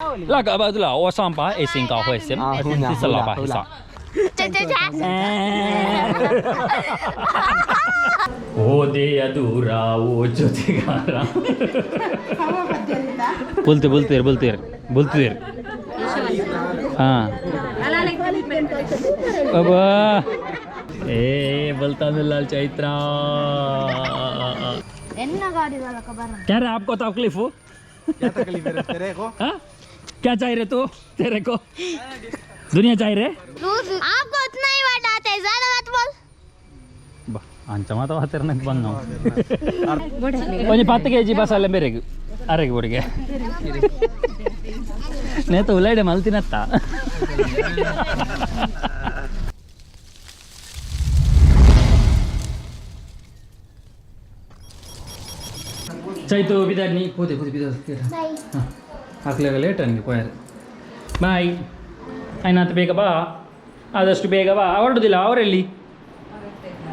那个不对了，我上班一身高会先，是老板上。ಓದೇ ಅಧೂರ ಓ ಜೊತೆಗಾರ. ಬುಲ್ತಿ ಬುಲ್ತೀರಿ ಬುಲ್ತೀರಿ ಬುಲ್ತೀರಿ. ಹಾಂ ಅಬ್ಬಾ, ಏ बोलता ಚೈತ್ರ. क्या रे आपको तकलीफ हो? क्या तकलीफ है तेरे को? हाँ? क्या चाहिए रे तू? तेरे को दुनिया चाहिए रे? आपको उतना ही बात आता है, ज्यादा मत बोल. ಬಾ ಅಂಚ ಮಾತ ಮಾತಾಡ್ನಕ್ಕೆ ಬಂದ ನಾವು. ಒಂಜಿ 10 ಕೆಜಿ ಬಸಾಲೆ ಬೇರೆಗ್ ಅರೆಗೆ ಬುಡಿಗೆ ನೇತ ಉಲೈಡೆ ಮಲ್ತಿನತ್ತ. ಚೈತು ಬಿದಾಡ್ನಿ ಪೋದೆ ಪೋದೆ ಬಿದ. ಹಾಕ್ಲಿಗ ಲೇಟ್ ನನಗೆ ಪೋಯಾರೆ. ಬಾಯ್ ಆಯ್ನಾತ್, ಬೇಗ ಬಾ, ಆದಷ್ಟು ಬೇಗ ಬಾ. ಹೊರಡುದಿಲ್ಲ ಅವರೆಲ್ಲಿ?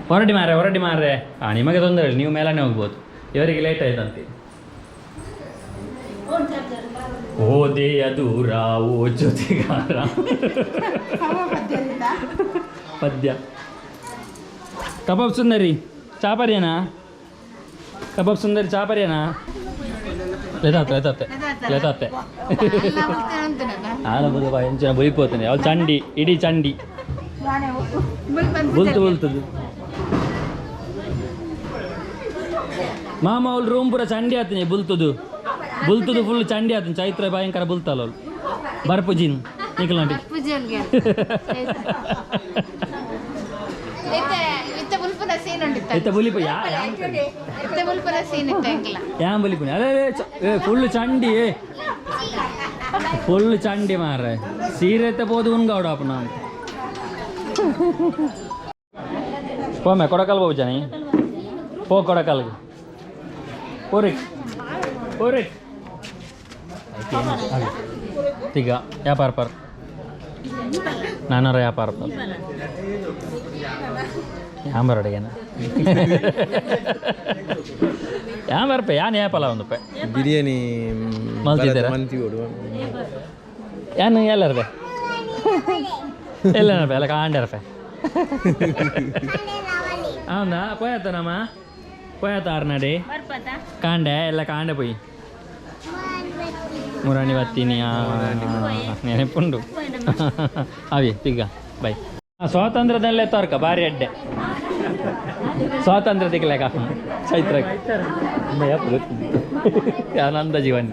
ಹೊರಡಿ ಮಾರೆ, ಹೊರಡಿ ಮಾರೆ. ಹಾಂ, ನಿಮಗೆ ತೊಂದರೆ ಇಲ್ಲ, ನೀವು ಮೇಲನೆ ಹೋಗ್ಬೋದು. ಇವರಿಗೆ ಲೇಟ್ ಆಯ್ತಂತೆ. ಓದೇ ಅಧೂರ ಓ ಜೊತೆಗಾರ ಪದ್ಯ. ಕಬಾಬ್ ಸುಂದರಿ ಚಾಪರ್ಯನಾ? ಕಬಾಬ್ ಸುಂದರಿ ಚಾಪರ್ಯನಾ? ಲೇತಾತೆ ಲೇತಾತೆ ಲೇತಾತೆ. ಆನ ಬುದ ಬಾ ಎಂಚಿನ ಬುಲಿಪೋತಾನೆ ಅವಳು. ಚಂಡಿ ಇಡೀ ಚಂಡಿ ಬುಲ್ತು ಬುಲ್ತದು. ಮಾಮ ಅವಳು ರೂಮ್ ಪೂರ ಚಂಡಿ ಆತನೆ. ಬುಲ್ತುದು ಬುಲ್ತುದು ಫುಲ್ ಚಂಡಿ ಆತನ. ಚೈತ್ರ ಭಯಂಕರ ಬುಲ್ತಲ್ಲ ಅವಳು. ಬರ್ಪುಜಿನ್ ನಿಕಲಾಂಟಿ. ಇತ್ತ ಬುಲಿಪು ಯಾ ಯಾನ್ ಬುಲಿಪುನಿ? ಅದೇ ಫುಲ್ ಚಂಡಿ, ಫುಲ್ ಚಂಡಿ ಮಾರ್ರೆ. ಸೀರೆ ಪೋದು ಉನ್ಗೌಡ ಅಪ್ಪ. ನಾನು ಪೋಮೆ ಕೊಡಕಲ್ ಹೋಗ್ಜಾನಿ. ಪೋ ಕೊಡಕಲ್ಗೆ ಪೋರಿ ಪೋರಿ. ತಿಗ ವ್ಯಾಪಾರ ಪರ್ ನಾನರ ವ್ಯಾಪಾರ ಪರ್ ಯಾನ್ ಬರೋಡಿಗೇನ ಯಾನ್ ಬರ್ಪೆ ಯಾನ್ ಏಪಲ ಒಂದು ಪೆ ಬಿರಿಯಾನಿ. ಮಲ್ತಿದ್ದೀರಾ? ಮಂತಿ ಕೊಡು. ಯಾನ್ ಎಲ್ಲರ್ಬೆ ಎಲ್ಲ ಎಲ್ಲ ಕಾಂಡರ್ಪೆ. అవునా? పోయేస్తానమ్మా, పోయేత ಆರ್ನಾಡಿ ಕಾಂಡೆ ಎಲ್ಲ ಕಾಂಡೆ ಪೋಯಿ ಮುರಾಣಿ ಬತ್ತೀನಿ ನೆನಪುಂಡು. ಅವಿ ತಿಗ್ಗ ಬೈ. ಸ್ವಾತಂತ್ರ್ಯದಲ್ಲೇ ತೋರ್ಕ ಭಾರಿ ಅಡ್ಡೆ. ಸ್ವಾತಂತ್ರ್ಯ ತಿಗ್ಲೇಕ ಚೈತ್ರ ಆನಂದ ಜೀವನ್.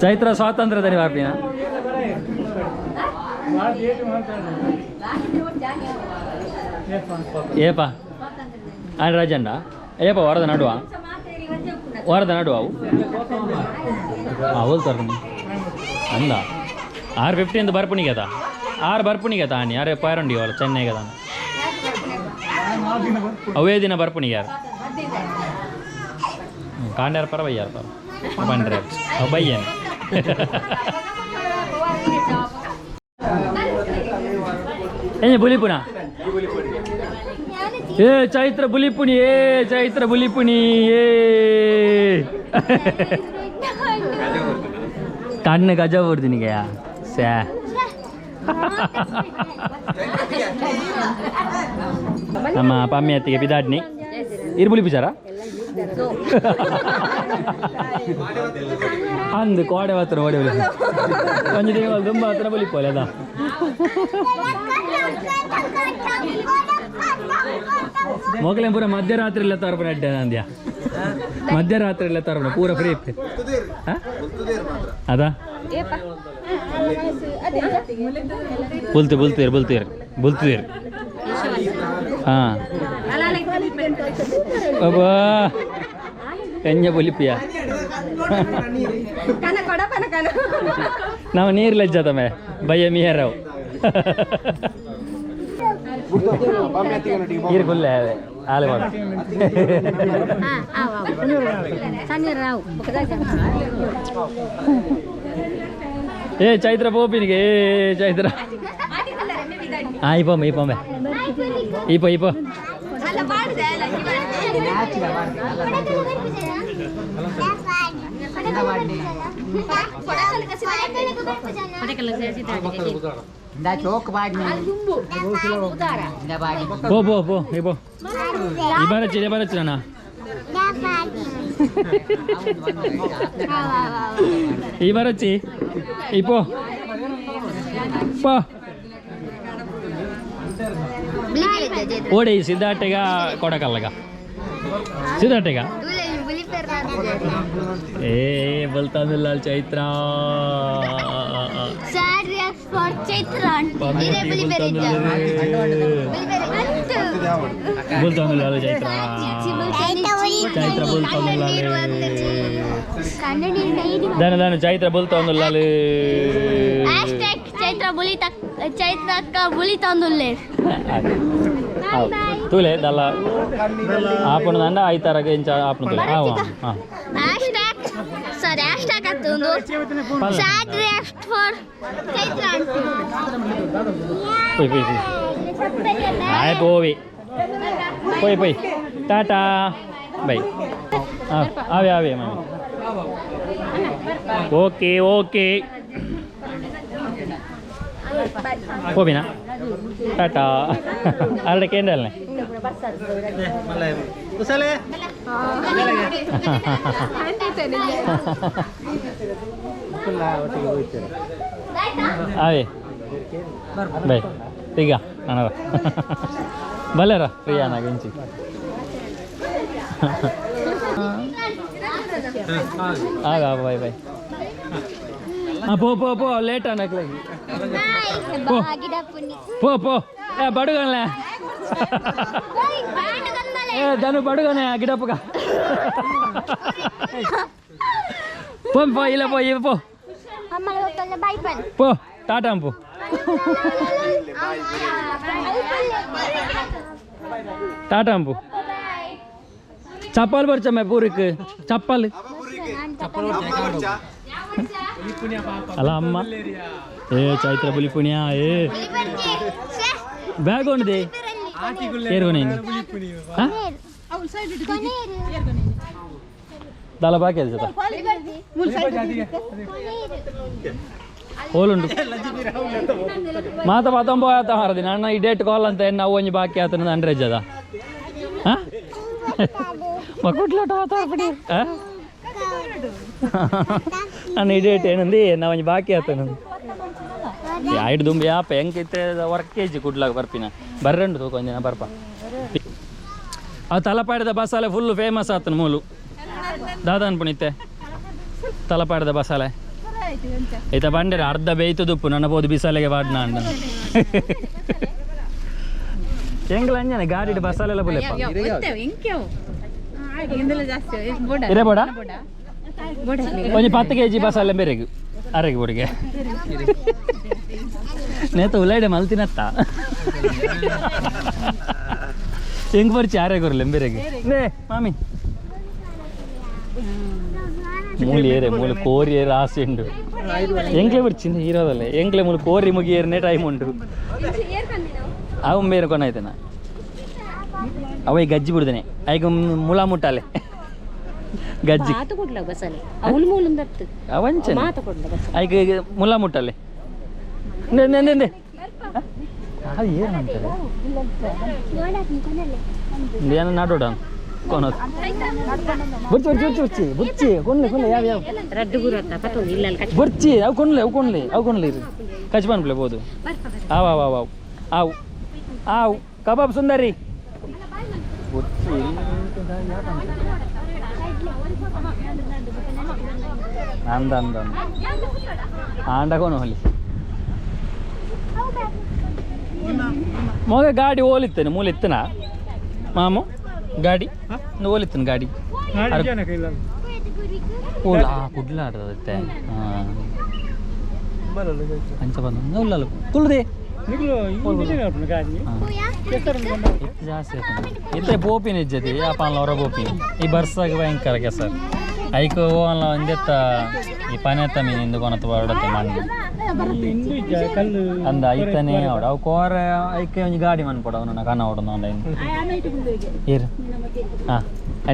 ಚೈತ್ರ ಸ್ವಾತಂತ್ರ್ಯದಲ್ಲಿ ಬಾಪಿನ. ಏಪ ಆಂಡ್ ರಾಜಂಡ ಏಪ ವಾರದ ನಡುವ, ವಾರದ ನಡುವ ಅವು. ಹಾಂ ಹೋಲ್ತಾರ ಅಂದ 6:50 ಅಂತ ಬರ್ಪುಣಿಗೆ ಅದ. ಆರು ಬರ್ಪುಣಿಗೆ ತಾನಿ ಯಾರೇ ಪಾರಂಡಿ ಅವಳು ಚೆನ್ನೈಗೆ ತಾನು ಅವೇ ದಿನ ಬರ್ಪುಣಿಗೆ ಯಾರು ಕಾಂಡ್ಯಾರ ಪರ ಬಯ್ಯಾರ ಪರ ಪಂಡ್ರೆ ಅವು ಬಯ್ಯೇನೆ. ಏ ಬುಲಿಪುನ, ಏ ಚೈತ್ರ ಬುಲಿಪುಣಿ, ಏ ಚೈತ್ರ ಬುಲಿಪುಣಿ, ಏ ಕಣ್ಣು ಗಜ ಬುಡ್ದಿನಿಗೆ ಸ್ಯಾ. ನಮ್ಮ ಪಮ್ಮಿ ಅತ್ತಿಗೆ ಬಿದಾಡ್ನಿ ಇರು ಬುಲಿಪುಚಾರ ಅಂದು ಕೋಡೆ ಹತ್ರ ಓಡಿ ಬಲಿ ಒಂಜಿ ತಿಂಗಳು ತುಂಬ ಹತ್ರ ಬುಲಿಪೋಲೆ ಅದ. ಮೊಗಲೇ ಪೂರ ಮಧ್ಯರಾತ್ರಿ ಎಲ್ಲ ತರ್ಪಣ ಅಡ್ಡೆ ಅಂದ್ಯ. ಮಧ್ಯರಾತ್ರಿ ಎಲ್ಲ ತರ್ಪಣ ಪೂರ ಫ್ರೀ ಅದ. ಬುಲ್ತಿ ಬುಲ್ತೀರಿ ಬುಲ್ತೀರಿ ಬುಲ್ತೀರಿ. ಹಾಂ ಅಬ್ಬಾ ಎಂಜ ಬುಲಿಪಿಯ. ನಾವು ನೀರು ಲಜ್ಜತಮೆ ಬಯ್ಯ ಮೀಯರವು ನೀರು ಗುಲ್ಲೆ ಅದೇ ಆಲೆ ಮಾಡು. ಏ ಚೈತ್ರ ಪೋಪಿನಿಗೆ, ಏ ಚೈತ್ರ. ಹಾಂ ಇಪ್ಪೊಮ್ಮೆ ಇಪ್ಪೊಮ್ಮೆ ಇಪ್ಪ ಇಪ್ಪ. ಪೋ ಪೋ ಪೋ ಏ ಪೋ ಈ ಬರಚ್ಚಿ ಇದೇ ಬರಚ್ಚಿ ಅಣ್ಣ ಈ ಬರಚ್ಚಿ ಈ ಪೋ ಪೋ ಓಡಿ ಸಿದ್ಧಾರ್ಥಗ ಕೊಡಕಲ್ಲಗ ಸಿದ್ಧಾರ್ಥಗ ಏ ಬಲ್ತಾನಿಲ್ಲ ಚೈತ್ರ ಬಲ್ತಾನಿಲ್ಲ ಚೈತ್ರ ಚೈತ್ರ ಬಲ್ತಾನಿಲ್ಲ ದಾನ ದಾನ ಚೈತ್ರ ಬಲ್ತಾನಿಲ್ಲ ಚೈತ್ರ ಬುಲಿ ಚೈತ್ರ ಅಕ್ಕ ಬುಲಿ ತಂದುಲ್ಲೆ ತೂಲೆ ದಲ್ಲ ಆಪಣ ದಂಡ ಐತಾರಗ ಇಂಚ ಆಪಣ ತೂಲೆ ಹಾಂ ಹ್ಯಾಶ್ಟ್ಯಾಗ್ ಸಾರಿ ಹ್ಯಾಶ್ಟ್ಯಾಗ್ ಹತ್ತೊಂದು ಸ್ಯಾಡ್ ರಿಯಾಕ್ಟ್ ಫಾರ್ ಚೈತ್ರ ಪೊಯ್ ಪೊಯ್ ಪೊಯ್ ಆಯ್ ಪೋವಿ ಪೊಯ್ ಪೊಯ್ ಟಾಟಾ ಬೈ ಹಾಂ ಆವೆ ಆವೆ ಮಾಮಿ ಓಕೆ ಓಕೆ ಪೋಬಿನಾ ಟಾಟಾ ಅರಡೆ ಕೇಂದ್ರಲ್ಲೇ ಅವೇ ಬೈ ಈಗ ಅಣ್ಣರ ಬಲ್ಲೆರ ಪ್ರಿಯಾನ ಗೆಂಚಿ ಆಗ ಬಾಯ್ ಬಾಯ್ ಹಾಂ ಪೋ ಪೋ ಪೋ ಲೇಟ್ ಅನ್ನಕ್ಲಾಗಿ ಪೋ ಪೋ ಪೋ ಏ ಬಡುಗನ್ಲೆ ಏ ದನು ಬಡುಗನೆ ಗಿಡಪ್ಪಗ ಪೋ ಪೋ ಇಲ್ಲ ಪೋ ಇವ ಪೋ ಪೋ ಟಾಟಾ ಪೋ ಟಾಟಾ ಅಂಪು ಚಪ್ಪಾಲ್ ಬರ್ಚಮ್ಮ ಪೂರಿಕ್ ಚಪ್ಪಲ್ ಅಲ್ಲ ಅಮ್ಮ ಏ ಚೈತ್ರ ಬುಲಿ ಪುಣ್ಯ ಏ ಬ್ಯಾಗ್ ಉಂಡಿದೆ ಏರ್ಗೊನೆ ದಾಲ ಬಾಕಿ ಅದು ಜೊತೆ ಹೋಲುಂಡು ಮಾತ ಪತ್ತೊಂಬ ಆತ ಮಾರದಿ ನನ್ನ ಈ ಡೇಟ್ ಕಾಲ್ ಅಂತ ನಾವು ಒಂಜಿ ಬಾಕಿ ಆತನ ಅಂಡ್ರೇಜ್ ಅದ ಹಾಂ ಮಕ್ಕುಟ್ಲಾಟ ಮಾತಾಡ್ಬಿಡಿ ನನ್ನ ಈ ಡೇಟ್ ಏನಂದು ನಾವು ಒಂಜಿ ಬಾಕಿ ಆತನ ಐಡು ದುಂಬಿ ಯಾಪ ಹೆಂಗಿತ್ತೆ ವರ್ಕ್ ಕೆಜಿ ಕುಡ್ಲಾಗ ಬರ್ಪಿನ ಬರ್ರಂಡು ತೂಕ ಒಂದಿನ ಬರ್ಪ ಆ ತಲಪಾಡಿದ ಬಸಾಲೆ ಫುಲ್ ಫೇಮಸ್ ಆತನ ಮೂಲು ದಾದ ಅನ್ಪುಣಿತ್ತೆ ತಲಪಾಡಿದ ಬಸಾಲೆ ಈತ ಬಂಡೆರ ಅರ್ಧ ಬೇಯ್ತು ದುಪ್ಪು ನನ್ನ ಬೋದು ಬಿಸಾಲೆಗೆ ವಾಡ್ನ ಅಂಡ ಎಂಗ್ಲ ಅಂಜನೆ ಗಾಡಿ ಬಸಾಲೆಲ್ಲ ಬುಲೆಪ್ಪ ಇರೇ ಬೋಡ ಒಂಜಿ 10 ಕೆಜಿ ಬಸಾಲೆ ಬೇರೆಗು ಅರೆಗೆ ಬೋಡಿಗೆ ನೇತ ಉಲೈಡೆ ಮಲ್ತಿನತ್ತ ಹೆಂಗ್ ಬರ್ಚಿ ಆರೆಗುರ್ಲೆ ಬೇರೆಗೆ ನೇ ಮಾಮಿ ಮೂಲಿ ಏರೆ ಮೂಲೆ ಕೋರಿ ಏರು ಆಸೆ ಉಂಡು ಎಂಕ್ಲೆ ಬರ್ಚಿಂದ ಹೀರೋದಲ್ಲ ಎಂಕ್ಲೆ ಮೂಲೆ ಕೋರಿ ಮುಗಿಯೇರನೇ ಟೈಮ್ ಉಂಟು ಅವು ಬೇರೆ ಕೊನಾಯ್ತನ ಅವ ಈ ಗಜ್ಜಿ ಬಿಡ್ದೇನೆ ಐಗ ಮುಳ ಮುಟ್ಟಾಲೆ ಗಜ್ಜಿ ಅವಂಚನೆ ಐಗ ಮುಳ ಮುಟ್ಟಾಲೆ ಅದು ಏನು ಅಂತಾರೆ ಏನು ನಾಡೋಡ ಕೊನೋದು ಬುರ್ಚಿ ಬುರ್ಚಿ ಬುರ್ಚಿ ಬುರ್ಚಿ ಕೊನ್ಲೆ ಕೊನ್ಲೆ ಯಾವ ಯಾವ ಬುರ್ಚಿ ಅವು ಕೊನ್ಲೆ ಅವು ಕೊನ್ಲೆ ಅವು ಕೊನ್ಲೆ ಇರು ಕಚ್ ಪನ್ಪ್ಲೆ ಬೋದು ಆವ್ ಆವ್ ಆವ್ ಆವ್ ಆವ್ ಆವ್ ಕಬಾಬ್ ಸುಂದರಿ ಬುರ್ಚಿ ಅಂದ ಅಂದ ಆಂಡ ಕೊನು ಹೊಲಿ ಮಗ ಗಾಡಿ ಓಲಿತ್ತೇನೆ ಮೂಲೆ ಇತ್ತನ ಮಾಮು ಗಾಡಿ ಓಲಿತ್ತನ ಗಾಡಿ ಓಲ ಕುಡ್ಲಾಡತ್ತೆ ಅಂಚ ಬಂದ ಉಲ್ಲಲ್ಲ ಕುಲ್ದೆ ಜಾಸ್ತಿ ಇತ್ತೆ ಬೋಪಿನ ಇಜ್ಜತಿ ಯಾಪಾನ್ಲ ಹೊರ ಬೋಪಿನ ಈ ಬರ್ಸಾಗ ಭಯಂಕರ ಕೆಸರ್ ಐಕ್ ಓನ್ಲ ಒಂದೆತ್ತ ಈ ಪನೆತ್ತ ಮೀನಿಂದು ಕೊನತ ಹೊರಡತ್ತೆ ಮಣ್ಣು ಅಂದ ಐತನೇ ಅವಡ ಅವು ಕೋರೆ ಐಕೆ ಒಂಜಿ ಗಾಡಿ ಮನ್ಪೊಡ ಅವನ ಕನ್ನ ಹೊಡೋದು ಆನ್ಲೈನ್ ಏರು ಹಾಂ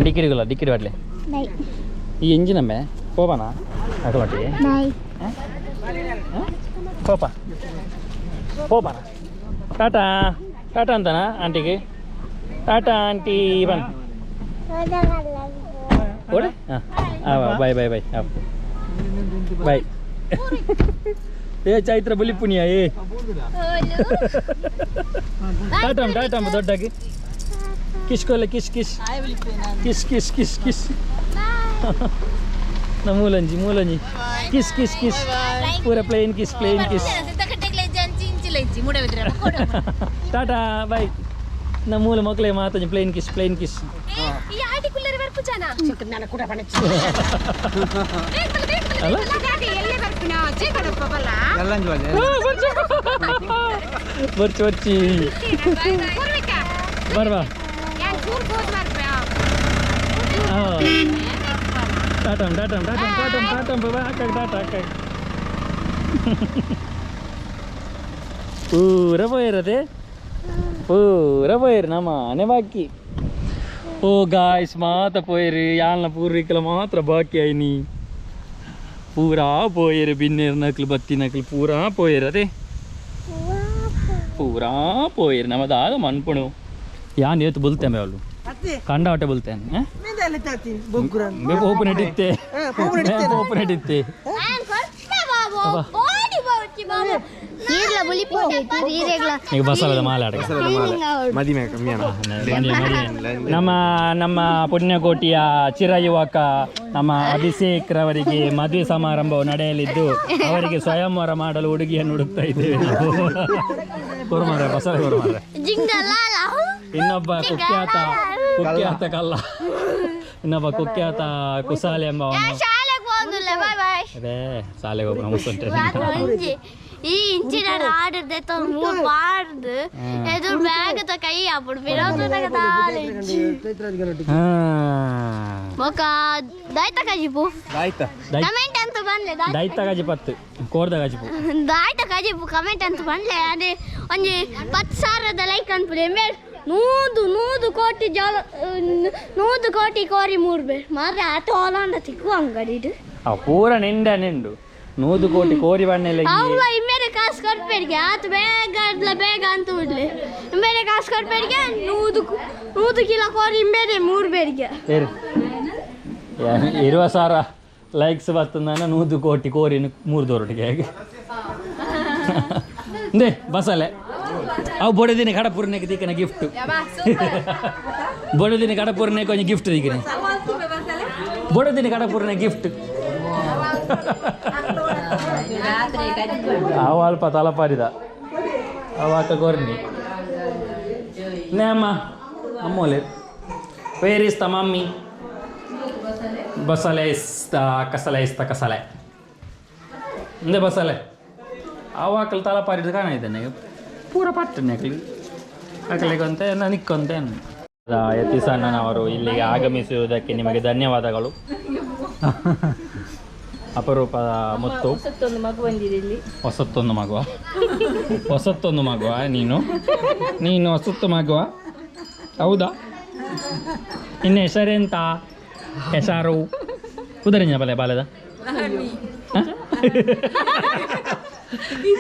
ಡಿಕ್ಕಿಡಿಗುಲ್ಲ ಡಿಕ್ಕಿಡಿ ಬಾಟ್ಲೆ ಈ ಎಂಜಿನಮ್ಮೆ ಪೋಪನಾ ಅಕಲೊಟ್ಟಿಗೆ ಬಾಯ್ ಪೋಪ ಪೋಪನ ಟಾಟಾ ಟಾಟಾ ಅಂತನಾ ಆಂಟಿಗೆ ಟಾಟಾ ಆಂಟಿ ಬನ್ ಓಡೆ ಹಾಂ ಬಾಯ್ ಬಾಯ್ ಬಾಯ್ ಹಾಂ ಬಾಯ್ ಏ ಚೈತ್ರ ಬುಲಿಪುಣಿಯ ಏ Tata Tata ದೊಡ್ಡಾಗಿ ಕಿಶ್ಕೊಲ್ಲ kiss kiss kiss kiss kiss kiss ನ ಮೂಲಂಜಿ ಮೂಲಂಜಿ ಕಿಸ್ ಕಿಸ್ ಕಿಸ್ ಪೂರ plain kiss plain kiss tata bye ನ ಮೂಲ ಮಕ್ಕಳೇ ಮಾತಂಜಿ ಪ್ಲೇನ್ ಕಿಸ್ ಪ್ಲೇನ್ ಕಿಸ್ ಅಲ್ಲ ಬರ್ಚಿ ಬರ್ಚಿ ಬರ್ವಾ ಟಾಟಾ ಟಾಟಾ ಟಾಟಾ ಟಾಟಾ ಟಾಟಾ ಬಾಬಾ ಅಕ್ಕ ಟಾಟಾ ಅಕ್ಕ ಪೂರ ಪೋಯಿರತೆ ಪೂರ ಪೋಯಿರು ನಮ್ಮ ಮನೆ ಬಾಕಿ ಓ ಗಾಯ್ಸ್ ಮಾತ ಪೋಯಿರು ಯಾಲ್ನ ಪೂರ್ವಿಕಲ ಮಾತ್ರ ಬಾಕಿ ಆಯ್ನಿ ಪೂರಾ ಪೋಯಿರು ಬಿನ್ನೇರು ನಕ್ಲು ಬತ್ತಿ ನಕ್ಲು ಪೂರಾ ಪೋಯಿರು ಅದೇ ಪೂರಾ ಪೋಯಿರು ನಮ್ಮ ದಾದ ಮನ್ಪುಣು ಯಾನ್ ಏತು ಬುಲ್ತೇನೆ ಅವಳು ಕಂಡ ಹೊಟ್ಟೆ ಬುಲ್ತೇನೆ ಓಪನ್ ಇಟ್ಟಿತ್ತೆ ಓಪನ್ ಇಟ್ಟಿತ್ತೆ ಈಗ ಬಸಲದ ಮಾಲೆ ಆಟ ನಮ್ಮ ನಮ್ಮ ಪುಣ್ಯಕೋಟಿಯ ಚಿರಯುವಕ ನಮ್ಮ ಅಭಿಷೇಕ್ ರವರಿಗೆ ಮದುವೆ ಸಮಾರಂಭವು ನಡೆಯಲಿದ್ದು ಅವರಿಗೆ ಸ್ವಯಂವರ ಮಾಡಲು ಹುಡುಗಿಯನ್ನು ಹುಡುಕ್ತಾ ಇದ್ದೇವೆ ನಾವು. ಕುರುಮಾರೆ ಬಸವ ಕುರುಮಾರೆ ಇನ್ನೊಬ್ಬ ಕುಖ್ಯಾತ ಕುಖ್ಯಾತ ಕಲ್ಲ ಇನ್ನೊಬ್ಬ ಕುಖ್ಯಾತ ಕುಸಾಲೆ ಎಂಬ ಅದೇ ಶಾಲೆಗೆ ಹೋಗಿ ನಮಸ್ತೆ ಈ ಇಂಚಿನ ಆರ್ಡರ್ ಮೂರು ಬಾರ್ದು ಎದುರು ಬ್ಯಾಗ್ ತ ಕೈ ಹಾಪುಡು ಬೊಕ ದಾಯ್ತ ಕಜಿಪು ಕಮೆಂಟ್ ಅಂತ ಬಂದ್ಲೆ ದೈತ ಗಜಿಪತ್ತು ಕೋರ್ದ ಗಜಿಪು ದಾಯ್ತ ಕಜಿಪು ಕಮೆಂಟ್ ಅಂತ ಬಂದ್ಲೆ ಅದೇ ಒಂಜಿ 10,000 ಲೈಕ್ ಅನ್ಪುಲೆ ಮೇಲ್ 100 ಕೋಟಿ ಜಲ 100 ಕೋಟಿ ಕೋರಿ ಮೂರ್ಬೆ ಮಾರ್ರೆ ಆತ ಓಲಾಂಡ ತಿಕ್ಕು ಅಂಗಡಿ ಆ ಪೂರ ನಿಂಡ ನಿಂಡು 100 ಕೋಟಿ ಕೋರಿ ಬಣ್ಣೆಲ್ಲ ಅವಳ ಇಮ್ಮೇಲೆ ಕಾಸು ಕೊಡ್ಬೇಡಿಗೆ ಆತ ಬೇಗ ಅಡ್ಲ ಬೇಗ ಅಂತ ಬಿಡ್ಲಿ ಇಮ್ಮೇಲೆ ಕಾಸು ಕೊಡ್ಬೇಡಿಗೆ 100 ಕಿಲೋ ಕೋರಿ ಇಮ್ಮೇಲೆ ಮೂರು ಬೇಡಿಗೆ 20,000 ಲೈಕ್ಸ್ ಬರ್ತದ 100 ಕೋಟಿ ಕೋರಿ ಮೂರು ದೋರೊಟ್ಟಿಗೆ ಹೇಗೆ ಅಂದೇ ಬಸಲೆ ಅವು ಬೊಡೆದಿನ ಕಡಪುರನೆಗೆ ದಿಕ್ಕನ ಗಿಫ್ಟ್ ಬೊಡೆದಿನ ಕಡಪುರನೆ ಕೊಂಚ ಗಿಫ್ಟ್ ದಿಕ್ಕನೆ ಬೊಡೆದಿನ ಕಡಪುರನೆ ಗಿಫ್ಟ್ ಅವು ಅಲ್ಪ ತಲಪಾರಿದ ಅವ ಅಕ್ಕ ಕೊರ್ನಿ ನೇಮ್ಮ ಅಮ್ಮೋಲೆ ವೇರ್ is the mummy ಬಸಲೆ ಇಸ್ತ ಕಸಲೆ ಇಸ್ತ ಕಸಲೆ ಇಂದೆ ಬಸಲೆ ಅವ ಅಕ್ಕಲು ತಲಪಾರಿದ ಕಾಣ ಇದ್ದಾನೆ ಪೂರ ಪಟ್ಟನೆ ಅಕ್ಲಿ ಅಕ್ಕಲಿಗೊಂತೆ ನಿಕ್ಕೊಂತೆ ಯತೀಸಣ್ಣನವರು ಇಲ್ಲಿಗೆ ಆಗಮಿಸುವುದಕ್ಕೆ ನಿಮಗೆ ಧನ್ಯವಾದಗಳು. ಅಪರೂಪದ ಮುತ್ತು. ಹೊಸತ್ತೊಂದು ಮಗು ಬಂದಿದೆ ಇಲ್ಲಿ. ಹೊಸತ್ತೊಂದು ಮಗುವ? ಹೊಸತ್ತೊಂದು ಮಗುವ ನೀನು? ನೀನು ಹೊಸತ್ತು ಮಗುವ? ಹೌದಾ? ನಿನ್ನ ಹೆಸರೆಂತ? ಹೆಸರು ಕುದರಿಂಜ ಬಲೆ ಬಾಲೆದ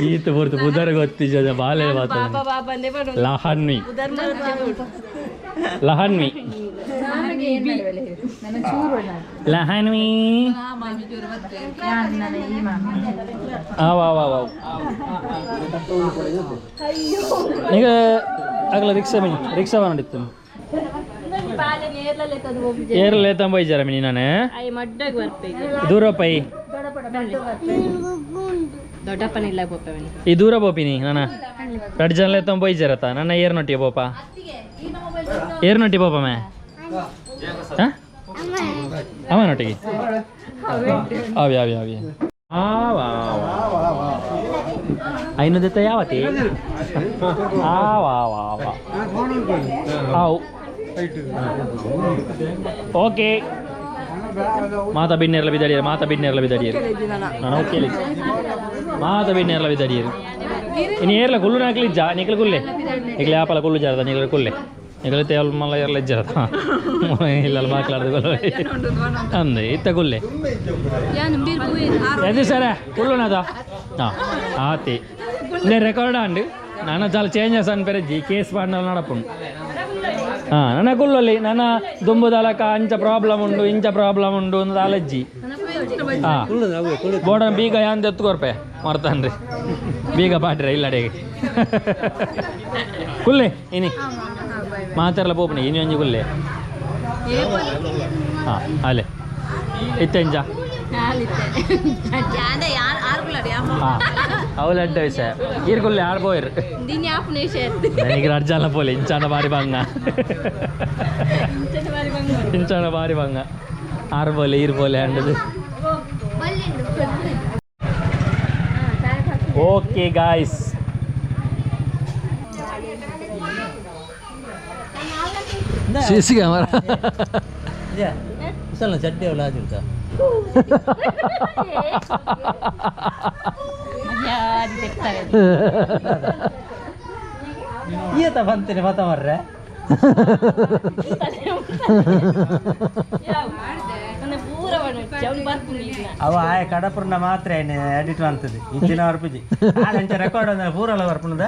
ಈತ ಪೂರ್ತಿ ಪುದರ್ ಗೊತ್ತಿಜ ಬಾಲೆ ಲಹನ್ವಿ ಲಹನ್ವಿ ಲಹನ್ವಿ ವಾ ವಾ ವಾ ಈಗ ಆಗಲ ರಿಕ್ಷಾ ಬನ್ನಿ ರಿಕ್ಷಾ ಬಂದಿತ್ತು ಏರ್ಲೆ ತಂಬ ಮಿನಿ ನಾನೇ ದೂರ ಪೈ ಈ ದೂರ ಬೋಪಿನಿ ನಾನ ಎರಡು ಜನ ತಂಬ ಇಜ್ಜಾರತ್ತ ನನ್ನ ಏರ್ ನೊಟ್ಟಿ ಬೋಪ ಏರ್ ನೊಟ್ಟಿ ಬೋಪ ಮೇ ಅವ ನೊಟ್ಟಿಗೆ ಅವಿ ಅವಿ ಅವಿ ಐನೂರು ಯಾವತಿ ಆ ವಾ ವಾ ವಾ ಆವು ಓಕೆ ಮಾತಾ ಬಿನ್ನೇರ್ಲ ಬಿದ್ದಡಿಯರು ಮಾತಾ ಬಿನ್ನೇರ್ಲ ಬಿದ್ದಡಿಯರು ನಾನು ಓಕೆ ಮಾತಾ ಬಿನ್ನೇರ್ಲ ಬಿದ್ದಡಿಯರು ಇನ್ನು ಏರ್ಲ ಕುಲ್ಲು ನಾಕ್ಲಿ ಜಾ ನಿಕ್ಲ ಕುಲ್ಲೆ ನಿಕ್ಲೆ ಆಪಲ ಕುಲ್ಲು ಜಾರದ ನಿಕ್ಲ ಕುಲ್ಲೆ. ಎಗಲತೆ ಅವಳು ಮಲ್ಲ ಎಲ್ಲ ಇಜ್ಜಾರ ಇಲ್ಲ ಬಾಕ್ಲಾರ್ದು ಅಂದೆ ಇತ್ತ ಗುಲ್ಲೆ ಎದು ಸರ ಕುಲ್ಲುನದ ಹಾಂ ಆತಿ ನೇ ರೆಕಾರ್ಡ್ ಅಂಡು ನಾನು చాలా చేంజెస్ అని పెరಜ್ಜಿ ಕೇಸ್ ಪಾಡ್ನಲ್ ನಡಪುಂಡು. ಹಾಂ ನನ್ನ ಕುಲ್ಲಲ್ಲಿ ನನ್ನ ದುಂಬುದಲಕ ಅಂಚ ಪ್ರಾಬ್ಲಮ್ ಉಂಡು ಇಂಚ ಪ್ರಾಬ್ಲಮ್ ಉಂಡು ಒಂದು ಅಲಜ್ಜಿ. ಹಾಂ ಬೋಡ ಬೀಗ ಯಾಂದ ಎತ್ತುಕೊರ್ಪೆ ಮರ್ತಾನ್ರಿ ಬೀಗ ಪಾಡ್ರೆ ಇಲ್ಲಡೆಗೆ ಕುಲ್ಲೆ ಇನಿ ಮಾತಾರಲ್ಲ ಪೋಪನೆ ಇನಿ ಒಂಜಿ ಕುಲ್ಲೆ. ಹಾಂ ಅಲ್ಲೇ ಇತ್ತೆಂಜ ಹಾಂ ಅವಳು ಅಡ್ಡ ವಿಷಯ ಈರ್ ಕುಲ್ಲೆ ಆರ್ ಪೋಯಿರ್ ನನಗೆ ಅರ್ಜಾಲ ಪೋಲೆ ಇಂಚಾನ ಬಾರಿ ಬಂಗ ಇಂಚಾನ ಬಾರಿ ಬಂಗ ಆರು ಬೋಲೆ ಈರ್ ಬೋಲೆ ಅಂಡದು. Okay guys C C camera ಚಡ್ಡಿ ಅವಳು ಆದಿರ್ತ ಈತ ಬಂತೇನೆ ಮತ ಮರ್ರೆ ಅವ ಆಯ ಕಡಪುರ್ನ ಮಾತ್ರ ಎಡಿಟ್ ಅಂತದೆ ಇಂಚಿನ ವರ್ಪುಜಿ ಅಂಚ ರೆಕಾರ್ಡ್ ಅಂದ್ರೆ ಪೂರಲ ವರ್ಪುನದ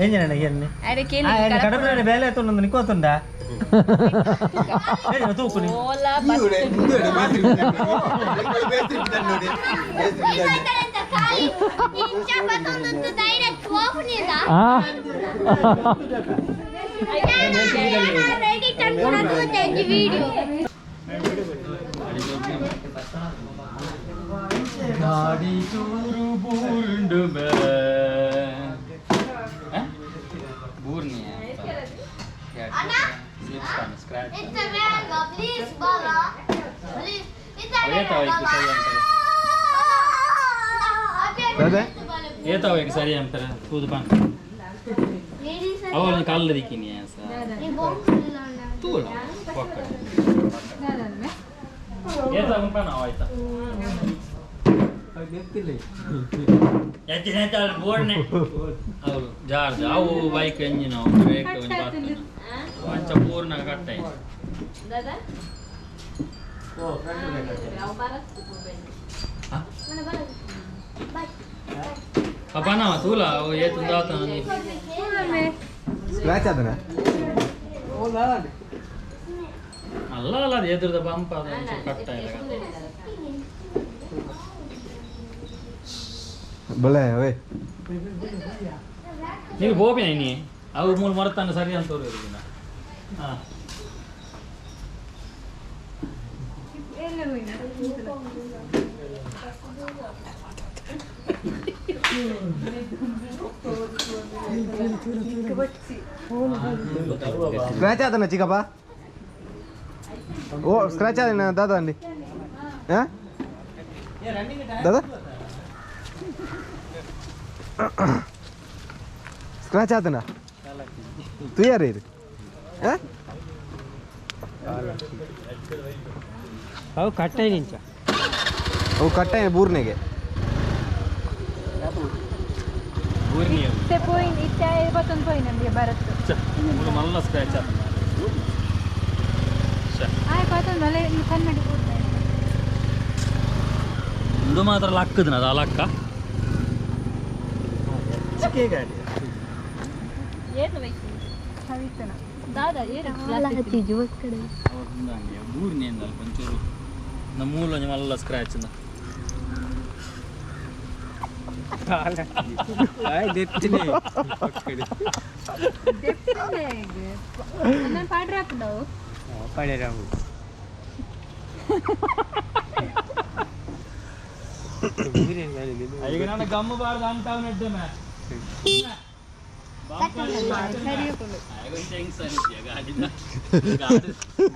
ಎಂಜಿನ ಎನ್ನೆ ಕಡಪುರ ಬೇಲೆ ತುಂಡು ನಿಕ್ಕೋತುಂಡ ತೂಕುನಿ ಗಾಡಿ ಚೂರು ಬೂರುಂಡು ಬೂರ್ನಿ ಸ್ಕ್ರಾಚ್ ಏತಾವ ಸರಿ ಅಂತಾರೆ ತೂದು ಪಾನ್ ಅವಳು ಕಾಲು ದಿಕ್ಕಿನಿ ತೂಲ ಏತಾವ ಪಾನ ಆಯ್ತಾ ಬೋರ್ಡ್ನೆ ಹೌದು ಜಾರ್ಜ್ ಅವು ಬೈಕ್ ಎಂಜಿನ್ ಅವು ಬ್ರೇಕ್ ಒಂಜಿ ಬಾರ್ತನ ಅಂಚ ಪೂರ್ಣ ಕಟ್ಟಾಯಿ. ಅಪ್ಪನ ತೂಲ ಅವು ಏತುಂದಾತ ಸ್ಕ್ರಾಚ್ ಆದನ ಅಲ್ಲ ಅಲ್ಲ ಅದು ಎದುರದ ಬಂಪ್ ಅದು ಒಂಚೂರು ಕಟ್ಟಾಯಿಲ್ಲ. ಬಲೆ ಅವೇ ನೀವು ಬೋಪಿನ ಇನ್ನಿ ಅವು ಮೂರು ಮರತಾನ ಸರಿ ಅಂತ ತೋರಿದಿನ. ಹಾಂ ಸ್ಕ್ರಾಚ್ ಆದನ ಚಿಕ್ಕಪ್ಪ? ಓ ಸ್ಕ್ರಾಚ್ ಆದನ ದಾದಾ ಅಂడి ದಾದಾ ಸ್ಕ್ರಾಚ್ ಆತನ ತುಯಾರ ಇದು ಅವು ಕಟ್ಟೆ ನಿಂಚ ಅವು ಕಟ್ಟೆ ಬೂರ್ನೆಗೆ ಬೂರ್ನಿ ಇತ್ತೆ ಬರತ್ತು ಮಲ್ಲ ಸ್ಕ್ರಾಚ್ ಆತನ ಇದು ಮಾತ್ರ ಲಕ್ಕದನ ಅದು ಲಕ್ಕ ಗಾಡಿ ಬೂರ್ನಿ ಅಂದಲ್ಲ ಒಂಚೂರು ನಮ್ಮ ಮೂಲ ಒಂಜಿ ಮಲ್ಲ ಸ್ಕ್ರಾಚ್ ಇಂದ ಈಗ ನಾನು ಗಮ್ಮು ಬಾರ್ದು ಅಂತ ನೆಡ್ಡೆ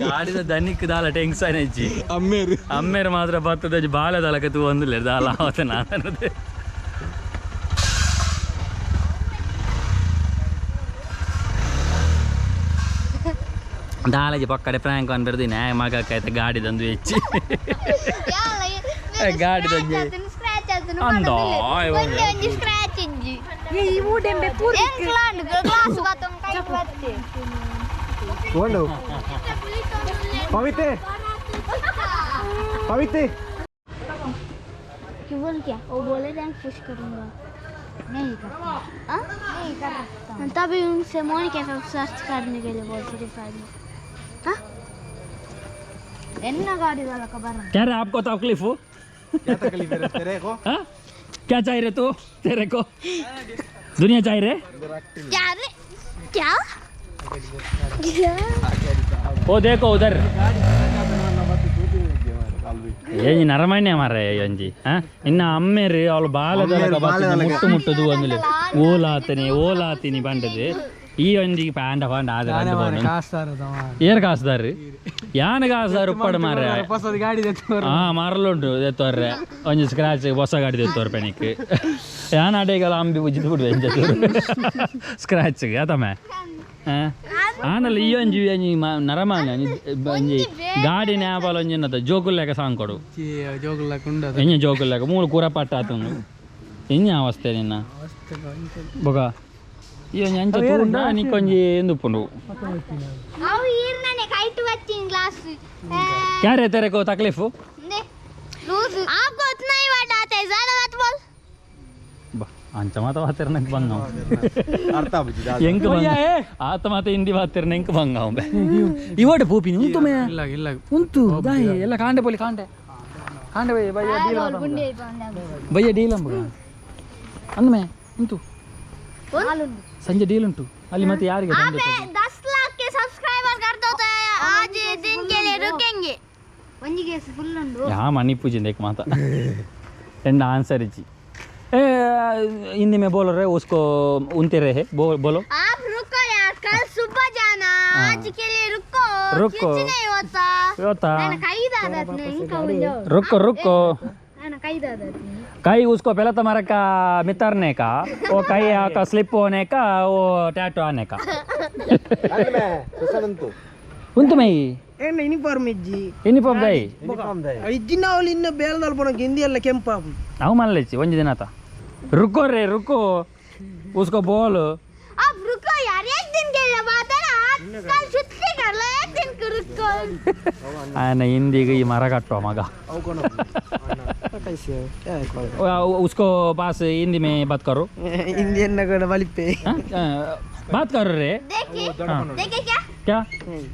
ಗಾಡಿದ ದನಿಕ್ ದಾಲ ಟೆನ್ಷನ್ ಹೆಚ್ಚಿ ಅಮ್ಮೇರು ಅಮ್ಮೇರು ಮಾತ್ರ ಬತ್ತದ ಬಾಲ ದಾಲಕ ತೂ ಒಂದಿಲ್ಲ ದಾಲ ಆವತ್ತ ನಾನು ದಾಲಜಿ ಪಕ್ಕಡೆ ಪ್ರಾಂಕ್ ಅನ್ ಬೆರ್ದಿನ ಮಗಕ್ಕಾಯ್ತ ಗಾಡಿ ದಂದು ಹೆಚ್ಚಿ ಗಾಡಿ ದಂಜಿ ಅಂದೋ ಸ್ಕ್ರಾಚ್ ಇಜ್ಜಿ ಈ ಊಡೆಂಬೆ ಪೂರ್ತಿ ಎಂಕ್ಲಾಂಡ್ ಗ್ಲಾಸ್ ಬಾತೊಂದು ಕೈ ಬತ್ತೆ. ಓಂಡು ಪವಿತೆ ಪವಿತೆ क्यों बोल क्या वो बोले थे पुश करूँगा नहीं करता नहीं करता तभी उनसे मोनिका का सर्च करने के लिए बोल फ्री फायर में। हाँ एन्ना गाड़ी वाला खबर क्या रे आपको तकलीफ हो? क्या तकलीफ है तेरे को? हाँ? क्या चाहिए रे तू तेरे को? दुनिया चाहिए रे? क्या रे क्या क्या? वो देखो उधर ಏ ನರಮಾನ್ಯ ಮಾರ್ರೆ ಒಂಜಿ ಇನ್ನ ಅಮ್ಮೇರು ಅವಳು ಬಾಲದೊಳಗ ಬತ್ತಿನ ಮುಟ್ಟು ಮುಟ್ಟುದು ಒಂದುಲೆ ಓಲಾತನಿ ಓಲಾತಿನಿ ಬಂಡದು ಈ ಒಂಜಿ ಪ್ಯಾಂಡ ಪಾಂಡ ಆದ ಏರ್ ಕಾಸುದಾರು ಯಾನ ಕಾಸುದಾರು ಉಪ್ಪಡು ಮಾರ್ರೆ ಹಾ ಮರಲುಂಟು ದೆತ್ತೋರ್ರೆ ಒಂಜಿ ಸ್ಕ್ರಾಚ್ ಹೊಸ ಗಾಡಿ ದೆತ್ತೋರ್ ಪೆನಿಕ್ ಯಾನ ಅಡೇಗಲ ಅಂಬಿ ಉಜ್ಜಿದ್ ಬಿಡುವೆ ಎಂಚ ಸ್ಕ್ರಾಚ್ ಆತಮೆ ಆನಲ್ಲ ಈ ಒಂಜಿ ಒಂಜಿ ನರಮಾನ್ಯ ಒಂಜಿ ಗಾಡಿ ನ್ಯಾಪಾಲ ಒಂಜಿ ಅನ್ನದ ಜೋಕುಲ್ಲೆಕ ಸಾಂಕೊಡು ಎಂಜ ಜೋಕುಲ್ಲೆಕ ಮೂಲು ಕೂರ ಪಟ್ಟ ಆತುಂಡು ಎಂಜ ಅವಸ್ಥೆ ನಿನ್ನ ಬೊಕ ಈ ಒಂಜಿ ಅಂಚ ತೂಂಡ ನಿಕ್ಕೊಂಜಿ ಎಂದುಪ್ಪುಂಡು ಅವು ಈರ್ನನೆ ಕೈಟ್ ಬಚ್ಚಿನ ಗ್ಲಾಸ್ क्या रे तेरे को तकलीफ हो? लूज आपको उतना ही वर्ड आता है ज्यादा मत बोल. ಅಂಚ ಮಾತ ವಾತಿರ್ನಕ್ ಬಂಗ ಅರ್ಥ ಆಪುಜಿ ಎಂಕ್ ಬಂಗ ಆತ ಮಾತ ಹಿಂದಿ ವಾತಿರ್ನ ಎಂಕ್ ಬಂಗ ಇವಡು ಪೂಪಿನಿ ಉಂತು ಮೇ ಇಲ್ಲ ಇಲ್ಲ ಉಂತು ದಾಯಿ ಎಲ್ಲ ಕಾಂಡೆ ಪೋಲಿ ಕಾಂಡೆ ಕಾಂಡೆ ಬಯ್ಯ ಬಯ್ಯ ಡೀಲ್ ಬಯ್ಯ ಡೀಲ್ ಅಂಬುಗ ಅಂದ್ಮೆ ಉಂತು ಸಂಜೆ ಡೀಲ್ ಉಂಟು ಅಲ್ಲಿ ಮತ್ತೆ ಯಾರಿಗೆ आप 10 लाख के सब्सक्राइबर कर दो तो आज दिन के लिए रुकेंगे ಒಂಜಿ ಕೇಸ್ ಫುಲ್ ಉಂಡು. ಯಾ ಮನಿ ಪೂಜೆ देख माता एंड आंसर जी ए हिंदी में बोलो रे उसको उनते रहे बोलो. आप रुको यार कल सुबह जाना आज के लिए रुको. रुको। कुछ नहीं होता. होता ನಾನು ಕೈದಾದತ್ನೆ ಇಂಕ ಉಂಡು. रुको रुको. ನಾನು ಕೈದಾದತ್ನೆ. कहीं उसको पहले तुम्हारे का मितरने का वो कहीं का स्लिप होने का वो टैटू आने का ಉಂಟು ಮೈ ಏನ ಯೂನಿಫಾರ್ಮ್ ಇಜ್ಜಿ. ಯೂನಿಫಾರ್ಮ್ ದೈ ಯೂನಿಫಾರ್ಮ್ ದೈ ಇಜ್ಜಿನ ಅವಳು ಇನ್ನು ಬೇಲದಲ್ ಪೋಣ ಹಿಂದಿ ಎಲ್ಲ ಕೆಂಪಾಪು. ನಾವು ಮನಲಿಚ್ಚಿ ಒಂಜಿ ದಿನ ಆತ रुको रे रुको उसको बोल. आप रुको यार एक दिन के लिए बात है ना कल छुट्टी कर लो एक दिन को रुको. ಆನ ಹಿಂದಿಗೆ ಈ ಮರ ಕಟ್ಟುವ ಮಗ उसको पास हिंदी में बात करो. ಹಿಂದಿ ಎನ್ನ ಕೂಡ ಬಲಿಪೆ. हाँ? बात करो रे. देखिए देखिए क्या क्या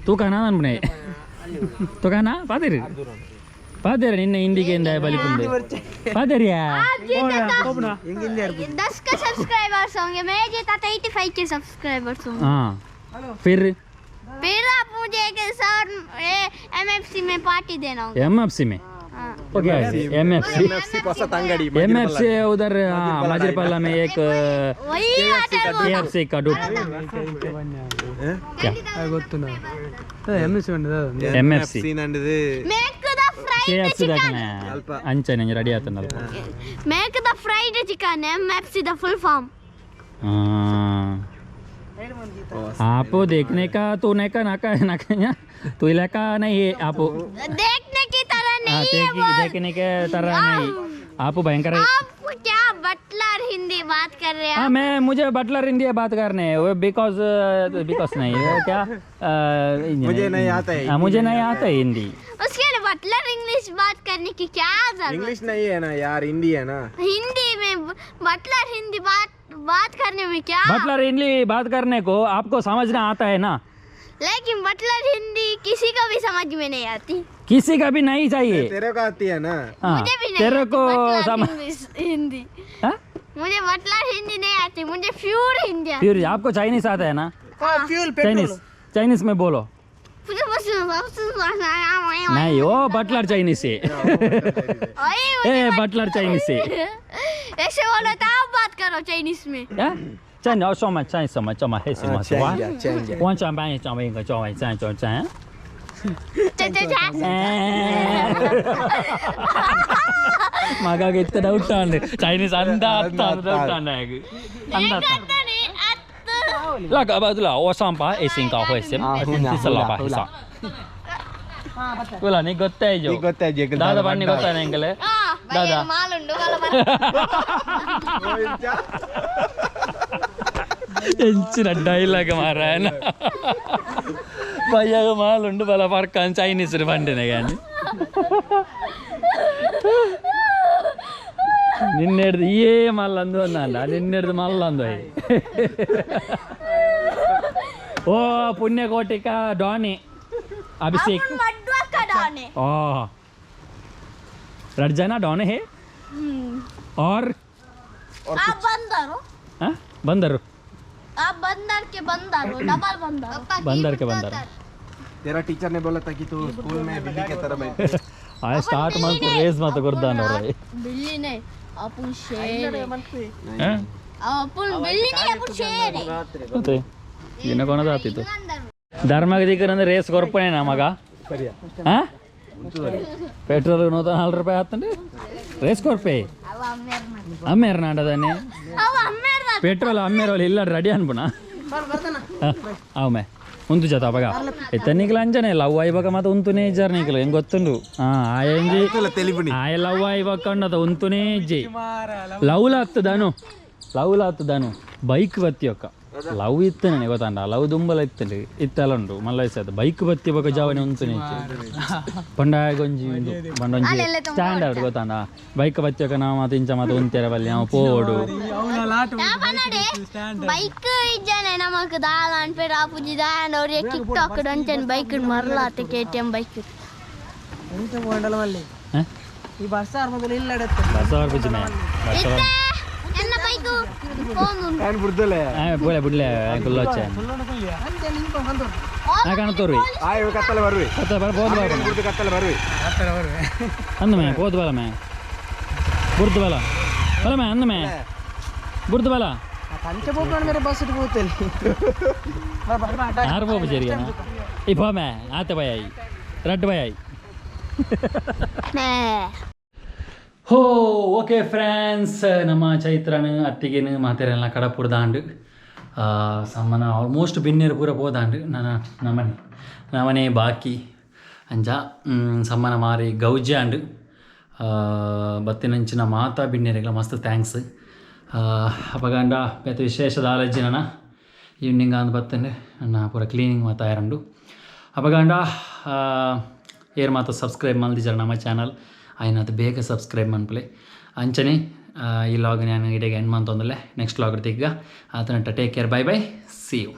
तू कहना ಅನ್ಬನೆ तू कहना ಪಾದಿರಿ ಪಾದಿರಿ ನಿನ್ನೆ ಹಿಂದಿಗೆ ಇಂದ ಬಲಿಪುಂದೆ ಪಾದಿರಿಯಾ. आप जीते तो 10 के सब्सक्राइबर्स होंगे मैं जीता तो 85 के सब्सक्राइबर्स होंगे. हाँ फिर फिर आप मुझे एक सर एमएफसी में पार्टी देना होगा. M F C में हाँ। Okay M F C M F C ಹೊಸ ತಂಗಡಿ M F C उधर हाँ मजिरपल्ला में एक वही होटल के एफ सी का डूब क्या ಗೊತ್ತು ನಾವು M S M F C ನಂಡದು make the K fried F C chicken. ದಾಕನೆ ಅಂಚನೆ ready ಆತನಲ್ಪ. Make the fried chicken MFC the full form. हाँ आपको देखने का तो नहीं का नाका नाका तू इलाका नहीं है आप देखने की तरह हाँ नहीं है वो. देखने के तरह नहीं आप भयंकर है। आप क्या बटलर हिंदी बात कर रहे हैं? हाँ मैं मुझे बटलर हिंदी बात करने है वो because because नहीं वो क्या मुझे नहीं आता है। हाँ, मुझे नहीं आता है हिंदी. उसके लिए बटलर इंग्लिश बात करने की क्या जरूरत? इंग्लिश नहीं है ना यार हिंदी है ना. हिंदी में बटलर हिंदी बात बात करने में क्या? बटलर हिंदी बात करने को आपको समझना आता है ना. लेकिन बटलर हिंदी किसी को भी समझ में नहीं आती. किसी का भी नहीं चाहिए. तेरे को आती है ना? हाँ, मुझे भी नहीं तेरे आती को बटलर समझ इंग्लिश हिंदी. हाँ? मुझे बटलर हिंदी नहीं आती मुझे प्योर हिंदी आती. फिर आपको चाइनीज आता है ना? Fuel Chinese Chinese में बोलो. नहीं वो बटलर चाइनीज है. वही ए बटलर चाइनीज है. ऐसे बोलो तो आप बात करो चाइनीज में. 啊，真的说嘛，真什么怎么还什么是吧？ change 我上班上一个上位站上站。 चा चा चा. ಮಗಾಗ ಇತ್ತ ಡೌಟ್ ಅಂಡ್ ಚೈನೀಸ್ ಅಂದ ಅತ್ತ ಡೌಟ್ ಅಂಡ್ ಅಂದ那个不对了，我上班也先搞会先，是老板上。ಇಲ್ಲ ನೀ ಗೊತ್ತೇ ಇಜ್ಜು. ಗೊತ್ತಾಯ್ತು ದಾದಾ ಬನ್ನಿ ಗೊತ್ತಾನೆ ಎಂಗಲೆ ದಾದಾ ಮಾಲುಂಡು ಎಂಚಿನ ಡೈಲಾಗ್ ಮಾರಾಯನ. ಬಯ್ಯಾಗ ಮಾಲುಂಡು ಬಲ ಪರ್ಕ ಚೈನೀಸ್ ಬಂಡಿನ గాని ನಿನ್ನೆಡ್ದು ಏ ಮಲ್ಲಂದು ಅಂದ ನಿನ್ನೆಡ್ದು ಮಲ್ಲಂದು ಅಯ್ಯ. ಓ ಪುಣ್ಯಕೋಟಿಕ ಡಾನಿ ಅಭಿಷೇಕ್. ಮಡ್ವಕ್ಕ ಡಾನೆ. ओ रजना डॉन है और ಆ ಬಂದರು. हाँ, बंदर. ಆ ಬಂದರ್ ಕೆ ಬಂದರು, ಡಬಲ್ ಬಂದರು. बंदर के बंदर. तेरा टीचर ने बोला था कि तू स्कूल में बिल्ली के तरह बैठ. ಆ ಸ್ಟಾರ್ಟ್ ಮಾಡ್ತು ರೇಸ್ ಮಾತ ಕೊಡ್ದಾನ ಅವ್ರ. ಬಿಲ್ಲಿನೇ ಅಪ್ಪು ಶೇರೆ. ಅಪ್ಪು ಬಿಲ್ಲಿನೇ, ಅಪ್ಪು ಶೇರೆ. ಮತ್ತೆ ಇನ್ನ ಕೊನದ ಆತಿತ್ತು. ಧರ್ಮಕ್ಕೆ ದಿಕ್ಕರಂದ್ರೆ ರೇಸ್ ಕೊರ್ಪಣೆ ಮಗ. ಹಾ, ಪೆಟ್ರೋಲ್ 140 ರೂಪಾಯಿ ಆತಂడి, ರೇಸ್ ಕೊರ್ಪೆ. ಅಮ್ಮೇರ್ ನಾಡದಾನೆ. ಅವ ಅಮ್ಮೇರ್ದ. ಪೆಟ್ರೋಲ್ ಅಮ್ಮೇರ್ ಇಲ್ಲ, ರೆಡಿ ಅನ್ಪುಣ ಆమె ಉಂತು ಜತ ಅಪಗ ಇತ್ತ ಅಂಜನೆ ಲವ್ ಆಯ್ಬಕ ಮಾತ ಉಂತುನೇ ಇಜ್ಜಾರ್ ನಿಕ್ಲು ಹೆಂಗ್ ಗೊತ್ತುಂಡು. ಹಾ, ಆಯಂಜಿ. తెలివిని. ಆಯ ಲವ್ ಆಯ್ಬಕ ಉಂಡದ ಉಂತುನೇ ಇಜ್ಜಿ. ಲವ್ ಲಾತ್ತದನು, ಲವ್ ಲಾತ್ತದನು ಬೈಕ್ ಬತ್ತಿ ಒಕ್ಕ ಲವ್ ಇತ್ತು ನನಗೆ ಗೊತ್ತಂಡ. ಲವ್ ದುಂಬಲ ಇತ್ತು, ಇತ್ತಲ್ಲ ಉಂಟು ಮಲ್ಲ ಇಸ್ತಾದ. ಬೈಕ್ ಬತ್ತಿ ಬೊಕ ಜಾವನೆ ಉಂತುನೇ ಇಜ್ಜಿ. ಪಂಡ ಗೊಂಜಿ ಉಂದು ಪಂಡ ಒಂಜಿ ಸ್ಟ್ಯಾಂಡರ್ಡ್ ಗೊತ್ತಂಡ. ಬೈಕ್ ಬತ್ತಿ ಒಕ್ಕ ನಾವು ಮಾತ ಇಂಚ ಮಾತ ಉಂತೆರ ಬಲ್ಲಿ ನಾವು ಪೋಡು. ಬೈಕ್ ಇಜ್ಜಾನೆ ನಮಕ್ ದಾಲ ಅನ್ಪೇರ ಆಪುಜಿ ದಾಂಡ. ಅವ್ರಿಗೆ ಟಿಕ್ ಟಾಕ್ ಅಂಚನೆ ಬೈಕ್ ಮರಲಾತೆ ಕೆ ಟಿ ಎಂ ಬೈಕ್. ಎಂತ ಪೋಂಡಲ ಮಲ್ಲಿ. ಹ? ಈ ಬಸ್ ಆರ್ ಮೊದಲು ಇಲ್ಲ. ಬಸ್ ಬರ್ಪುಜಿನೆ ಬಸ್. ಎನ್ನ ಬೈಕ್ ಫೋನ್ ಉಂಟು. ನಾನು ಬುಡ್ದಲೆ. ಬುಡ್ಲೆ ಬುಡ್ಲೆ ಕುಲ್ಲೊಚ್ಚೆ. ಅಂಚನೆ ಇಂಪ ಬಂದು. ನಾ ಕಾಣುತ್ತೋರ್ವಿ. ಆಯ್ ಕತ್ತಲೆ ಬರ್ವಿ. ಕತ್ತ ಬರ ಬೋದು ಬಲ. ಬುಡ್ದು ಕತ್ತಲೆ ಬರ್ವಿ. ಅಂದ ಮೇ ಬೋದು ಬಲ ಮೇ ಬುರ್ದು ಬಲ ಬಲ ಮೇ ಅಂದ ಮೇ ಬುರ್ದು ಬಲ. ಪಂಚ ಪೋಪಣ ಮೇರೆ ಬಸ್ ಇಟ್ಟು ಹೋಗ್ತೇನೆ. ಆರು ಪೋಪು ಸರಿಯಾ ಈ ಪೋಮೆ ಆತೆ ಬಯಾಯಿ ರಡ್ಡು ಬಯಾಯಿ. ಹೋ ಓಕೆ ಫ್ರೆಂಡ್ಸ್, ನಮ್ಮ ಚೈತ್ರನು ಅತ್ತಿಗೆನು ಮಾತೆರೆಲ್ಲ ಕಡಪುಡ್ದಾಂಡು ಸಮ್ಮನ ಆಲ್ಮೋಸ್ಟ್ ಬಿನ್ನೇರು ಪೂರ ಪೋದಾಂಡು. ನನ್ನ ನಮನೆ ನಮನೆ ಬಾಕಿ. ಅಂಚ ಸಮ್ಮನ ಮಾರಿ ಗೌಜಿ ಬತ್ತಿನಂಚಿನ ಮಾತಾ ಬಿನ್ನೇರಿಗಳ ಮಸ್ತ್ thanks. ಅಪಗಂಡ ಬೇತೆ ವಿಶೇಷದ ಆಲಜ್ಜಿನ ಈವ್ನಿಂಗ್ ಅಂದ್ ಬತ್ತಂಡು ನನ್ನ ಪೂರ ಕ್ಲೀನಿಂಗ್ ಮಾತ ಆಯರಂಡು. ಅಪಗಂಡ ಏರ್ ಮಾತ ಸಬ್ಸ್ಕ್ರೈಬ್ ಮಲ್ದಿಜಾರ ನಮ್ಮ ಚಾನಲ್ ಆಯ್ನಾತ್ ಬೇಗ ಸಬ್ಸ್ಕ್ರೈಬ್ ಮನ್ಪಲೆ. ಅಂಚನೆ ಈ ಲಾಗ್ ನಾನು ಇಡೆಗೆ ಎಂಡ್ ಮಂತೊಂದಲೆ. ನೆಕ್ಸ್ಟ್ ಲಾಗ್ ತಿಗ್ಗ ಆತನಟ್ಟ. Take care, bye bye, see you.